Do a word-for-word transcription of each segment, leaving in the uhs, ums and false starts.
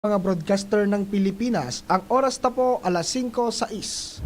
mga broadcaster ng Pilipinas. Ang oras ta po, alas singko sais.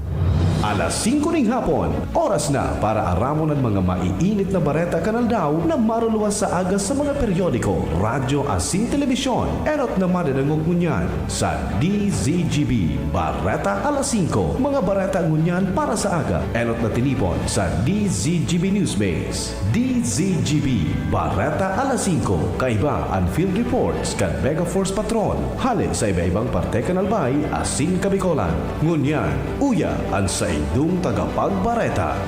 Alas singko ning hapon, oras na para aramon an mga maiinit na bareta kan aldaw na maruluwas sa aga sa mga periodiko, radyo asin telebisyon. Enot na madadangog ngunyan sa D Z G B Bareta Alas Singko. Mga bareta ngunyan para sa aga, enot na tinipon sa D Z G B Newsbase. D Z G B Bareta Alas Singko. Kaiba an field reports kan Mega Force Patrol hale sa iba-ibang parte kan Albay asin Kabicolan. Ngunyan, uya an saindong tagapagbareta.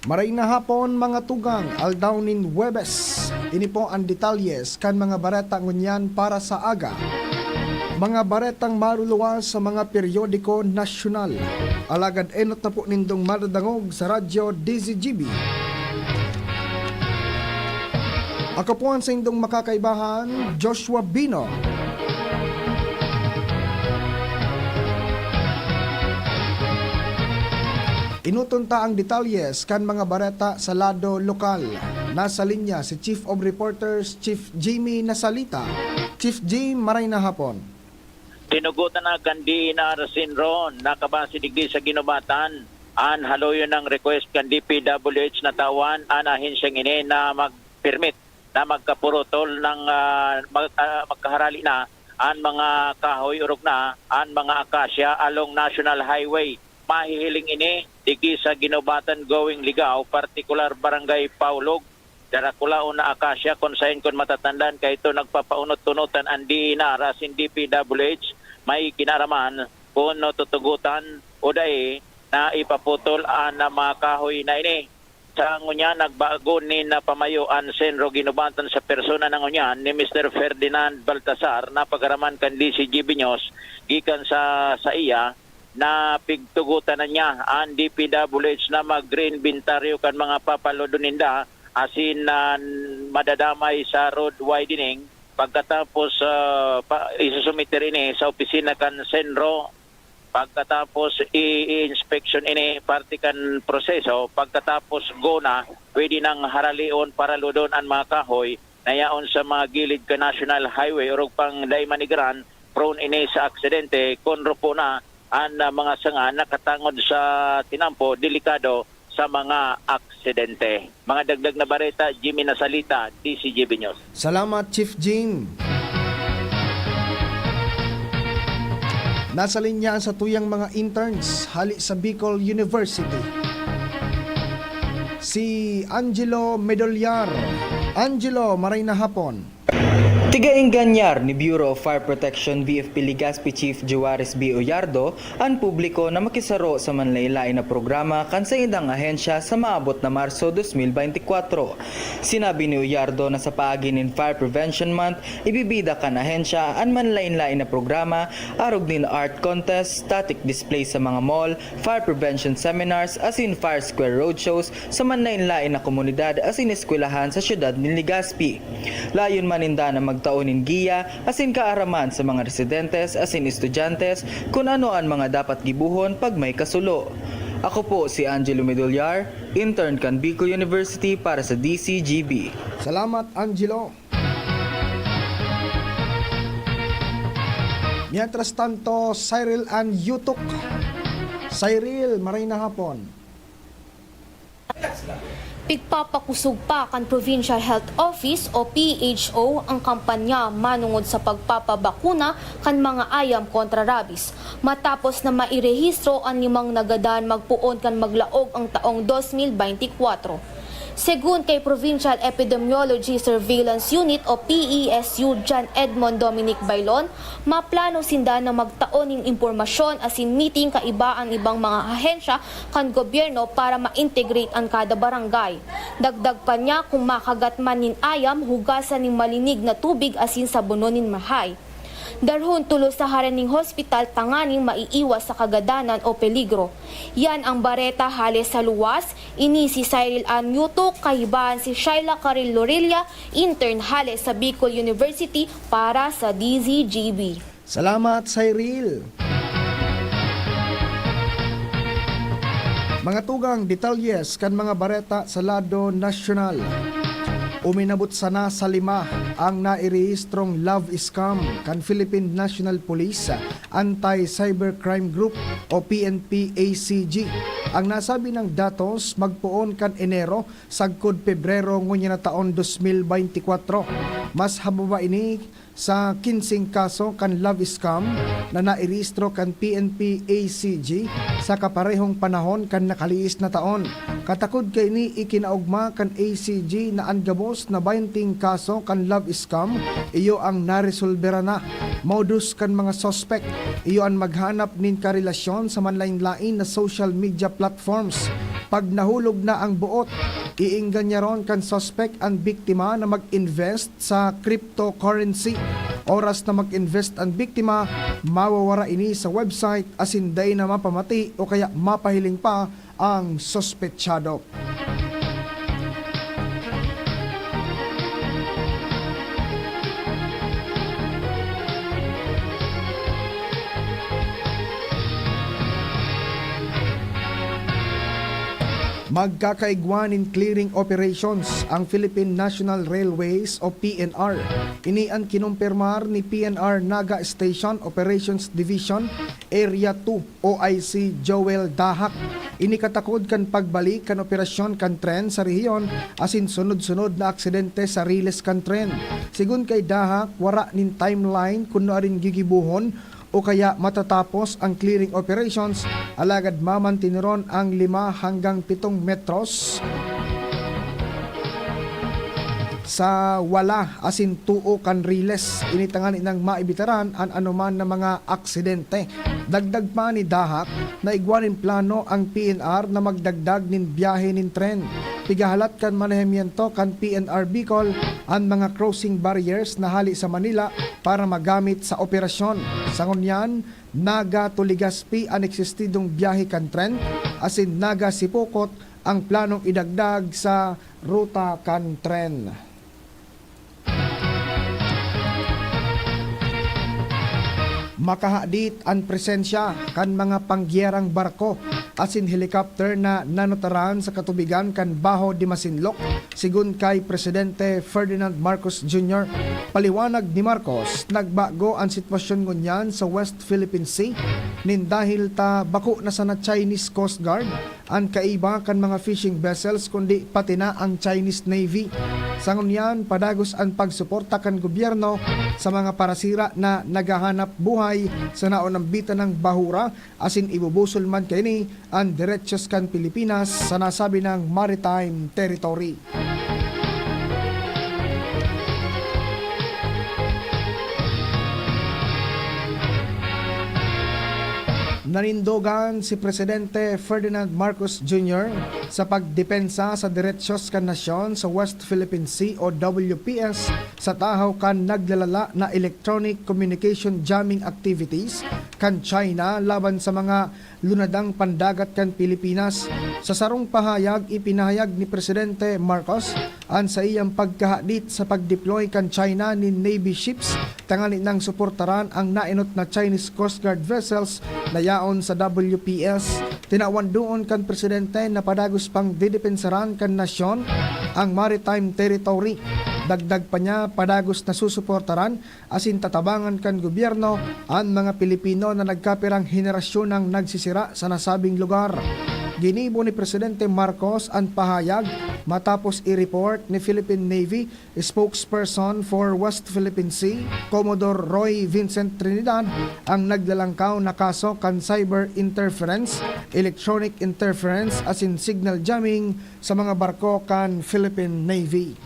Maray na hapon, mga tugang, aldaw nin Huwebes. Ini po ang detalyes kan mga bareta ngunyan para sa aga. Mga baretang maruluwas sa mga periodiko nasyonal. Alagad enot na po nindong madadangog sa Radyo D Z G B. Ako po ang saindong makakaibahan, Joshua Bino. Inuton ta ang detalyes kan mga bareta sa lado lokal. Nasa linya si Chief of Reporters, Chief Jimmy Nasalita. Chief Jim, maray na hapon. Tinugotan na kan D E N R Sinro, nakabase digdi sa Guinobatan, an haloyon ng request kan D P W H na tawan an ahensyang ini na mag-permit na magkapurutol ng, ah, mag-, ah, magkaharali na an mga kahoy orog na an mga akasya along National Highway. Mahihiling ini digdi sa Guinobatan going Ligao, partikular Barangay Paulog, darakulaon na akasya, kun saen kun matatandaan kaito nagpapaunot-unotan an D E N R asin D P W H, may kinaaraman kun tutugotan o dai na ipaputol an mga kahoy na ini. Sa ngunyan, nagbago nin pamayo an Senro Guinobatan sa persona na ngunyan ni Mister Ferdinand Baltasar na pag-araman kan D Z G B News gikan sa saiya na pigtugotan na niya an D P W H na mag-reinventaryo kan mga papalodon ninda asin na madadamay sa road widening. Pagkatapos, ah, pa, isusumiter ini sa opisina kan Senro. Pagkatapos i-, i-inspeksyon ini parte kan proseso. Pagkatapos gona, pwede nang haralion, paralodon an mga kahoy na yaon sa mga gilid kan National Highway, orog pang dai manigaran, prone ini sa aksidente kun rupo na an, ah, mga sanga nakatangod sa tinampo, delikado sa mga aksidente. Mga dagdag na bareta, Jimmy Nasalita, D Z G B News. Salamat, Chief Jim. Nasa linya sa tuyang mga interns hali sa Bicol University, si Angelo Medolyar. Angelo, maray na hapon. Tigaingganyar ni Bureau of Fire Protection, B F P Legazpi Chief Juarez B. Oyardo an publiko na makisaro sa manlaen-laen na programa kan saindang ahensya sa maabot na Marso dos mil beintikwatro. Sinabi ni Oyardo na sa paagi nin Fire Prevention Month, ibibida kan ahensya an manlaen-laen na programa, arog nin art contest, static display sa mga mall, fire prevention seminars, asin Fire Square roadshows sa manlaen-laen na komunidad asin eskwelahan sa siyudad nin Legazpi. Layon man ninda na magtao nin giya asin kaaraman sa mga residentes asin estudyantes kun ano an mga dapat gibohon pag may kasulo. Ako po si Angelo Medulyar, intern kan Bicol University para sa D C G B. Salamat, Angelo. Mientras tanto, Cyril Ann Yutok. Cyril, maray na hapon. Pigpapakosog pa kan Provincial Health Office o P H O ang kampanya manongod sa pagpapabakuna kan mga ayam kontra rabies, matapos na mairehistro an limang nagadan magpoon kan maglaog ang taong dos mil beintikwatro. Segun kay Provincial Epidemiology Surveillance Unit o P E S U John Edmond Dominic Bailon, maplano sinda na magtao nin impormasyon asin meeting kaiba an ibang mga ahensya kan gobyerno para ma-integrate an kada barangay. Dagdag pa niya, kung makagat man nin ayam, hugasan nin malinig na tubig asin sabonon nin mahay. Darhon tolos sa haraning hospital tanganing maiiwas sa kagadanan o peligro. Yan ang bareta hale sa luwas. Ini si Cyril Anyuto, kahibahan si Shyla Caril Lorilla, intern hale sa Bicol University para sa D Z G B. Salamat, Cyril. Mga tugang, detalyes kan mga bareta sa lado nasyonal. Uminabot sana sa lima ang nairehistrong love scam kan Philippine National Police Anti-Cybercrime Group o P N P A C G. Ang nasabi nang datos magpoon kan Enero sagkod Pebrero ngunyan na taon dos mil beintikwatro. Mas hababa ini sa kinseng kaso kan love scam na nairehistro kan P N P A C G sa kaparehong panahon kan nakaliis na taon. Katakod kaini, ikinaogma kan A C G na an gabos na baynting kaso kan love scam iyo ang naresolbera na. Modus kan mga suspek, iyo an maghanap nin karelasyon sa manlaen-laen na social media platforms. Pag nahulog na ang boot, iingganyaron kan suspek an biktima na mag-invest sa cryptocurrency. Oras na mag-invest an biktima, mawawara ini sa website asin dai na mapamati o kaya mapahiling pa ang suspetsado. Magkakaigwa nin clearing operations ang Philippine National Railways o P N R. Ini an kinumpirmar ni P N R Naga Station Operations Division Area two O I C Joel Dahak. Ini katakod kan pagbalik kan operasyon kan tren sa rehiyon asin sunod-sunod na aksidente sa riles kan tren. Sigon kay Dahak, wara nin timeline kun nuarin gigibohon o kaya matatapos ang clearing operations, alagad mamantiniron ang lima hanggang pitong metros sa wala asin tuo kan riles. Ini tanganing maibitaran an anoman na mga aksidente. Dagdag pa ni Dahak na igwa nin plano ang P N R na magdagdag nin biyahe nin tren. Pigahalat kan manehemyento kan P N R Bicol an mga crossing barriers na hali sa Manila para magamit sa operasyon. Sa ngunyan, Naga to Legazpi an eksistidong biyahe kan tren asin Naga Sipocot ang planong idagdag sa ruta kan tren. Makahadit an presensya kan mga panggyerang barko asin helicopter na nanutaran sa katubigan kan Baho de Masinloc, sigon kay Presidente Ferdinand Marcos Junior. Paliwanag ni Marcos, nagbago an sitwasyon ngunyan sa West Philippine Sea nin dahil ta bako na sana Chinese Coast Guard an kaiba kan mga fishing vessels kundi pati na ang Chinese Navy. Sa ngunyan, padagos an pagsuporta kan gobyerno sa mga parasira na naghahanap buhay sa naonambitan ng bahura asin ibubusol man kaini an derechos kan Pilipinas sa nasabi nang maritime territory. Nanindogan si Presidente Ferdinand Marcos Junior sa pagdepensa sa derechos kan nasyon sa West Philippine Sea o W P S sa tahaw kan naglalala na electronic communication jamming activities kan China laban sa mga lunadang pandagat kan Pilipinas. Sa sarong pahayag, ipinahayag ni Presidente Marcos an saiyang pagkahadit sa pag-deploy kan China nin Navy ships tanganing suportaran ang naenot na Chinese Coast Guard vessels na yaon sa W P S. Tinawan duon kan presidente na padagos pang dedepensaran kan nasyon ang maritime territory. Dagdag pa niya, padagos na susuportaran asin tatabangan kan gobyerno an mga Pilipino na nagkapirang henerasyon nang nagsisira sa nasabing lugar. Ginibo ni Presidente Marcos an pahayag matapos i-report ni Philippine Navy Spokesperson for West Philippine Sea, Commodore Roy Vincent Trinidad, ang naglalangkaw na kaso kan cyber interference, electronic interference asin signal jamming sa mga barko kan Philippine Navy.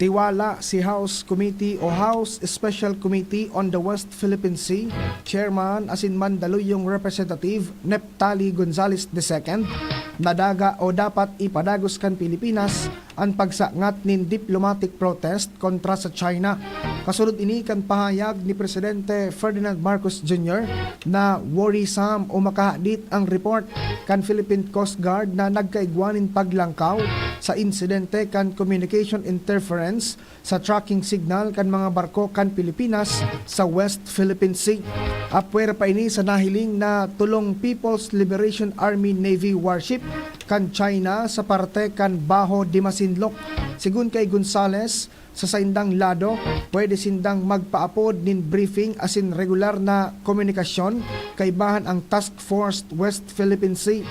Tiwala si House Committee o House Special Committee on the West Philippine Sea Chairman asin Mandaluyong Representative Neptali Gonzales the second na daga o dapat ipadagos kan Pilipinas an pagsakngat nin diplomatic protest kontra sa China. Kasunod ini kan pahayag ni Presidente Ferdinand Marcos Junior na worrisome o makahadit ang report kan Philippine Coast Guard na nagkaigwa nin paglangkaw sa insidente kan communication interference sa tracking signal kan mga barko kan Pilipinas sa West Philippine Sea. Apwera pa ini sa nahiling na tulong People's Liberation Army Navy warship kan China sa parte kan Baho de Masinloc. Sigon kay Gonzales, sa saindang lado, pwede sindang magpaapod nin briefing asin regular na komunikasyon kaibahan ang Task Force West Philippine Sea.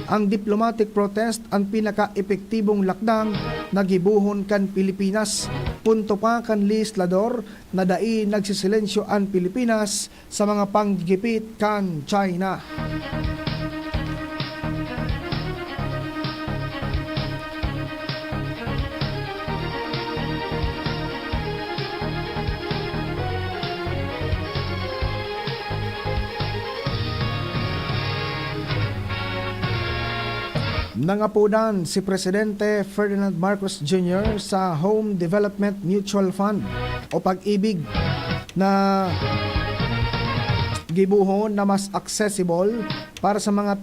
Ang diplomatic protest an pinakaepektibong lakdang na gibohon kan Pilipinas. Punto pa kan lehislador na dai nagsisilensyo an Pilipinas sa mga panggigipit kan China. Nangapodan si Presidente Ferdinand Marcos Junior sa Home Development Mutual Fund o Pag-ibig na gibohon na mas accessible para sa mga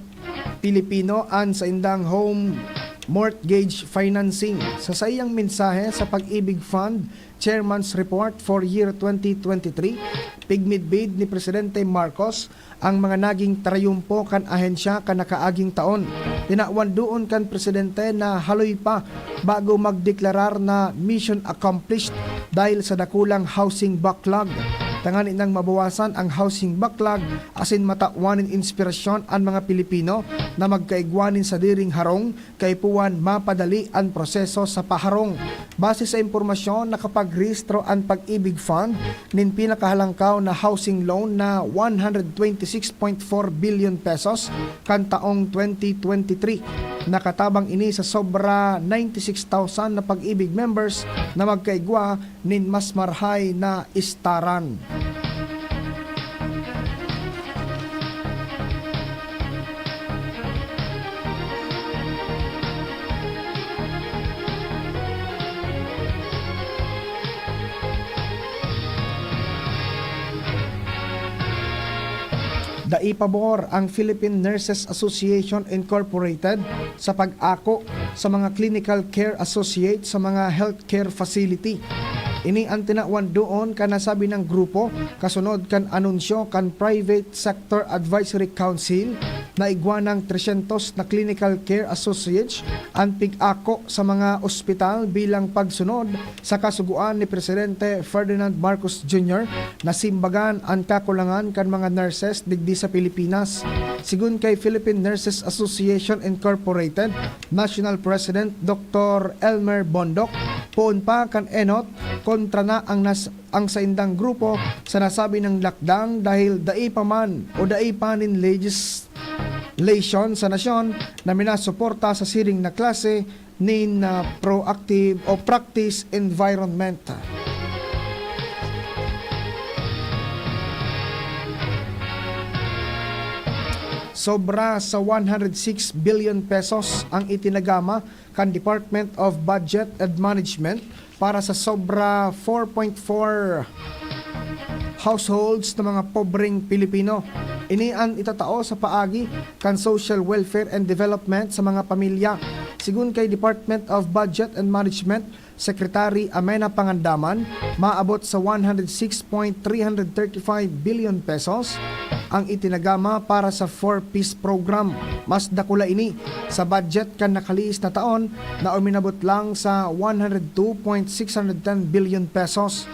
Pilipino an saindang home mortgage financing. Sa saiyang mensahe sa Pag-ibig Fund Chairman's Report for Year twenty twenty-three, pigmidbid ni Presidente Marcos ang mga naging trayumpo kan ahensya kan nakaaging taon. Tinawan doon kan presidente na haloy pa bago magdeklarar na mission accomplished dahil sa dakulang housing backlog. Tanganing mabawasan ang housing backlog asin matawan nin inspirasyon an mga Pilipino na magkaigwa nin sadiring harong kaipuhan mapadali an proseso sa paharong. Base sa impormasyon, nakapagrehistro an Pag-ibig Fund nin pinakahalangkaw na housing loan na one hundred twenty six point four billion pesos kan taong twenty twenty-three. Nakatabang ini sa sobra ninety six thousand na Pag-ibig members na magkaigwa nin mas marahay na istaran. Dai pabor ang Philippine Nurses Association Incorporated sa pag-ako sa mga clinical care associate sa mga healthcare facility. Ini an tinawan doon kan nasabing grupo kasunod kan anunsyo kan Private Sector Advisory Council na igwa nang tresyentos na clinical care associates an pig-ako sa mga ospital bilang pagsunod sa kasugoan ni Presidente Ferdinand Marcos Junior na simbagan an kakulangan kan mga nurses digdi sa Pilipinas. Sigon kay Philippine Nurses Association Incorporated National President Doctor Elmer Bondoc, poon pa kan enot, kontra na ang nas-, ang saindang grupo sa nasabi nang lakdang dahil dai pa man o dai pa nin legislation sa nasyon na minasuporta sa siring na klase nin, ah, proactive o practice environment. Sobra sa one hundred six billion pesos ang itinagama kan Department of Budget and Management para sa sobra four point four households na mga pobreng Pilipino. Ini an itatao sa paagi kan social welfare and development sa mga pamilya. Sigon kay Department of Budget and Management Secretary Amena Pangandaman, maabot sa one hundred six point three hundred thirty-five billion pesos ang itinagama para sa Four Ps Program. Mas dakula ini sa budget kan nakalihis na taon na uminabot lang sa one hundred two point six hundred ten billion pesos.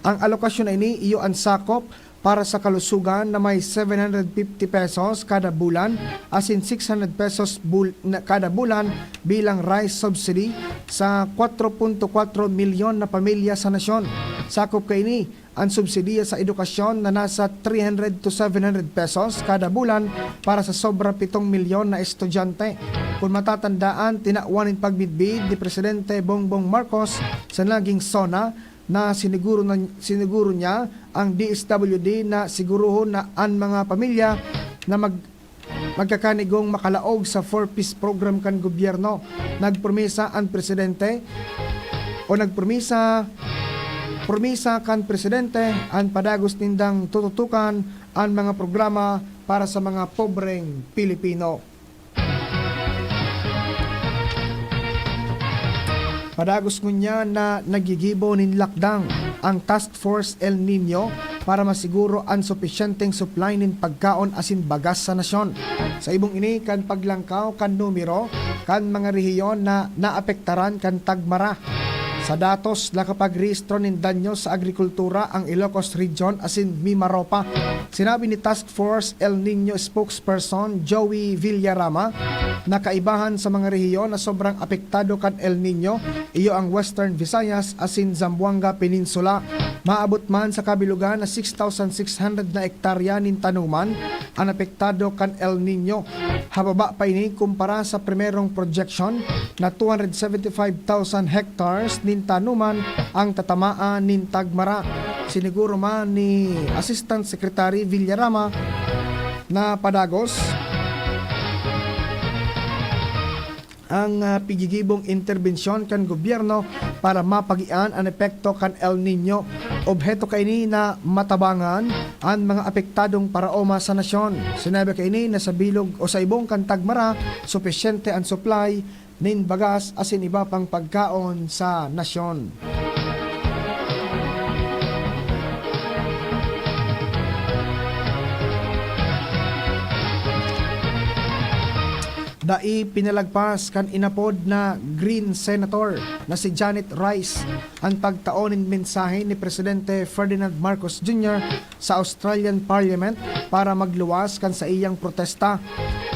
Ang alokasyon na ini iyo an sakop para sa kalusugan na may seven hundred fifty pesos kada bulan asin six hundred pesos bul-, na, kada bulan bilang rice subsidy sa kwatro punto kwatro milyon na pamilya sa nasyon. Sakop kaini an subsidiya sa edukasyon na nasa three hundred to seven hundred pesos kada bulan para sa sobra pitong milyon na estudyante. Kun matatandaan, tinawan nin pagmidbid ni Presidente Bongbong Marcos sa naging SONA na siniguro na, siniguro niya ang D S W D na siguruhon na an mga pamilya na mag-, magkakanigong makalaog sa Four Ps Program kan gobyerno. Nagpromisa an presidente o nagpromisa Promisa kan presidente, an padagos nindang tututukan an mga programa para sa mga pobreng Pilipino. Padagos ngunyan na naggigibo nin lakdang ang Task Force El Niño para masiguro an supisyenteng supply nin pagkaon asin bagas sa nasyon. Sa ibong ini kan paglangkaw kan numero kan mga rehiyon na naapektaran kan tagmara. Sa datos, nakapagrehistro nin danyo sa agrikultura ang Ilocos Region asin Mimaropa. Sinabi ni Task Force El Niño spokesperson Joey Villarama na kaibahan sa mga rehiyon na sobrang apektado kan El Niño, iyo ang Western Visayas asin Zamboanga Peninsula. Maabot man sa kabilugan na six thousand six hundred na ektarya nin tanuman an apektado kan El Niño. Hababa pa ini kumpara sa primerong projection na two hundred seventy-five thousand hectares nin tanuman ang tatamaan nin tagmara. Siniguro man ni Assistant Secretary Villarama na padagos ang, ah, pigigibong interbensyon kan gobyerno para mapagian an epekto kan El Niño. Obheto kaini na matabangan an mga apektadong paraoma sa nasyon. Sinabi kaini na sa bilog o sa ibong kan tagmara, supisyente an supply nin bagas asin iba pang pagkaon sa nasyon. Dai pinalagpas kan inapod na Green Senator na si Janet Rice an pagtao nin mensahe ni Presidente Ferdinand Marcos Junior sa Australian Parliament para magluwas kan saiyang protesta.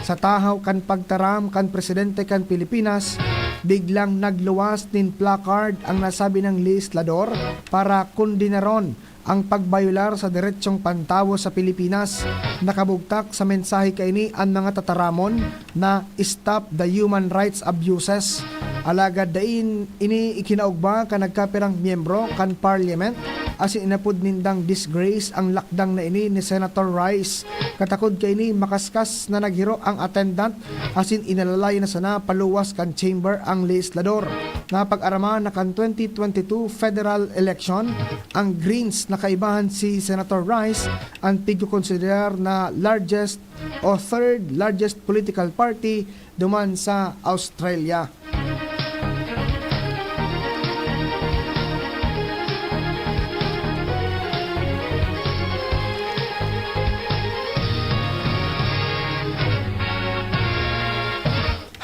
Sa tahaw kan pagtaram kan presidente kan Pilipinas, biglang nagluwas nin placard ang nasabing lehislador para kondenaron ang pagbayolar sa deretsong pantawo sa Pilipinas. Nakabugtak sa mensahe kaini an mga tataramon na "Stop the human rights abuses." Alagad dai ini ikinaogma kan nagkapirang miyembro kan parliament, asin inapod nindang disgrace ang lakdang na ini ni Senator Rice. Katakod kaini, makaskas na naghiro ang attendant asin inalalayan na sana paluwas kan chamber ang lehislador. Napag-araman na kan twenty twenty-two federal election, ang Greens na kaibahan si Senator Rice an pigkokonsiderar na largest o third largest political party duman sa Australia.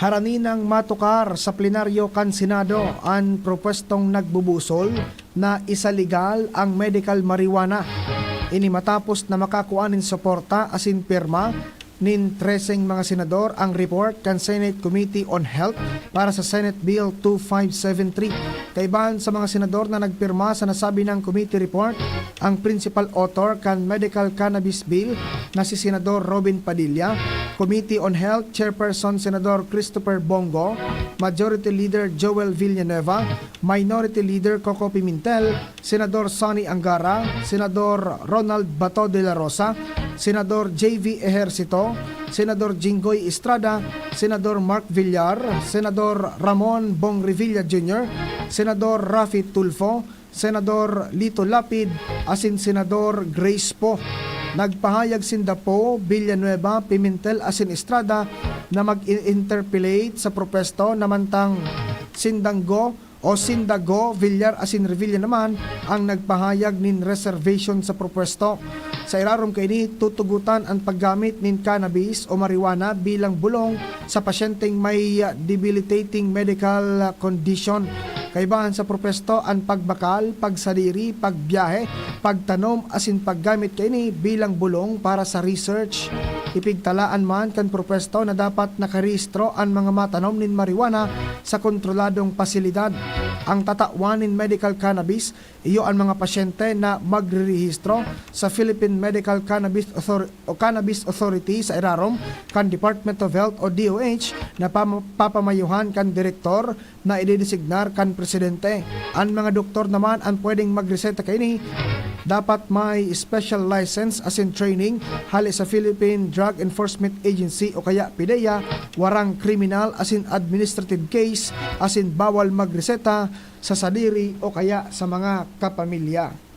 Harani nang matukar sa plenaryo kan Senado an propwestong nagbubusol na isaligal ang medical marijuana. Ini matapos na makakua nin suporta asin pirma nin treseng mga senador ang report kan Senate Committee on Health para sa Senate Bill two five seven three. Kaibahan sa mga senador na nagpirma sa nasabi nang committee report, ang principal author kan Medical Cannabis Bill na si Senador Robin Padilla, Committee on Health Chairperson Senador Christopher Bongo, Majority Leader Joel Villanueva, Minority Leader Coco Pimentel, Senador Sonny Angara, Senador Ronald Bato de la Rosa, Senador J V Ejercito, Senador Jinggoy Estrada, Senador Mark Villar, Senador Ramon Bong Revilla Junior, Senador Raffy Tulfo, Senador Lito Lapid, asin Senador Grace Poe. Nagpahayag sinda Poe, Villanueva, Pimentel asin Estrada na mag-interpellate sa propwesto na mantang sindang Go o sinda Go, Villar asin Revilla naman ang nagpahayag nin reservation sa propwesto. Sa irarom kaini, tutugotan an paggamit nin cannabis o marijuana bilang bolong sa pasyenteng may, ah, debilitating medical, ah, condition. Kaibahan sa propwesto an pagbakal, pagsadiri, pagbiyahe, pagtanom asin paggamit kaini bilang bolong para sa research. Ipigtalaan man kan propwesto na dapat nakarehistro an mga matanom nin marijuana sa kontroladong pasilidad. Ang tatawan nin medical cannabis, iyo an mga pasyente na magrerehistro sa Philippine Medical Cannabis Author-, o Cannabis Authority sa irarom kan Department of Health o D O H na pam-, papamayohan kan direktor na idedesignar kan presidente. An mga doktor naman an pwedeng magreseta kaini dapat may special license asin training hale sa Philippine Drug Enforcement Agency o kaya PDEA, warang kriminal asin administrative case asin bawal magreseta sa sadiri o kaya sa mga kapamilya.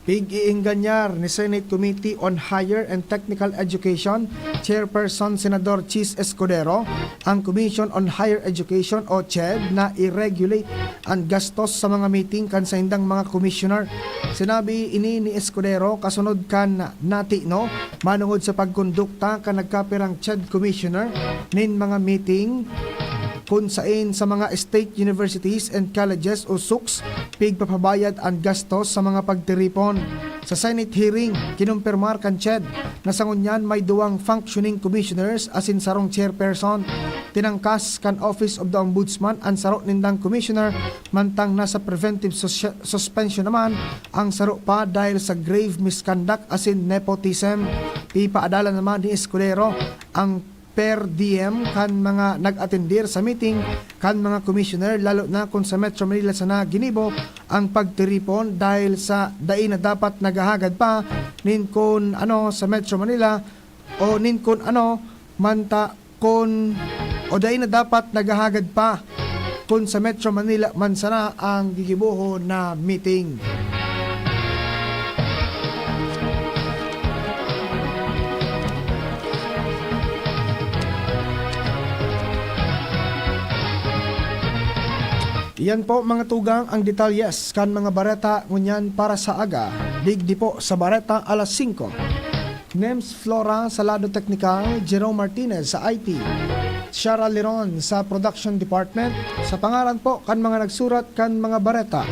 Pig-iingganyar ni Senate Committee on Higher and Technical Education Chairperson Senador Chiz Escudero ang Commission on Higher Education o CHED na i-regulate ang gastos sa mga meeting kan saindang mga commissioner. Sinabi ini ni Escudero kasunod kan natikno manungod sa pagkondukta kan nagkapirang CHED commissioner nin mga meeting kun sain sa mga state universities and colleges o SUCs, pigpapabayad an gastos sa mga pagtiripon. Sa Senate hearing, kinumpirmar kan CHED na sa ngunyan may duwang functioning commissioners asin sarong chairperson. Tinangkas kan Office of the Ombudsman an saro nindang commissioner, mantang nasa preventive sus- suspension naman ang saro pa dahil sa grave misconduct asin nepotism. Ipaadala naman ni Escudero ang per diem kan mga nag-atendir sa meeting kan mga commissioner, lalo na kun sa Metro Manila sana ginibo ang pagtiripon dahil sa dai na dapat naghahagad pa nin kun ano sa Metro Manila o nin kun ano manta kun o dai na dapat naghahagad pa kun sa Metro Manila man sana ang gigibohon na meeting. Iyan po, mga tugang, ang detalyes kan mga bareta ngunyan para sa aga, digdi po sa Bareta alas singko. Nems Flora sa lado teknikal, Jerome Martinez sa I T, Shara Liron sa Production Department, sa pangaran po kan mga nagsurat kan mga bareta,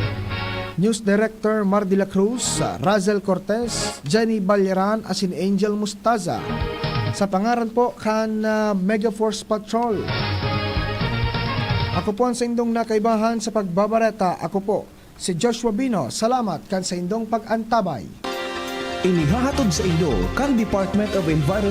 News Director Mar de la Cruz, Razel Cortez, Jenny Balleran asin Angel Mustaza. Sa pangaran po kan, ah, Mega Force Patrol, ako po ang saindong nakaibahan sa pagbabareta. Ako po si Joshua Bino. Salamat kan saindong pag-antabay. Inihahatod sa inyo kan Department of Environment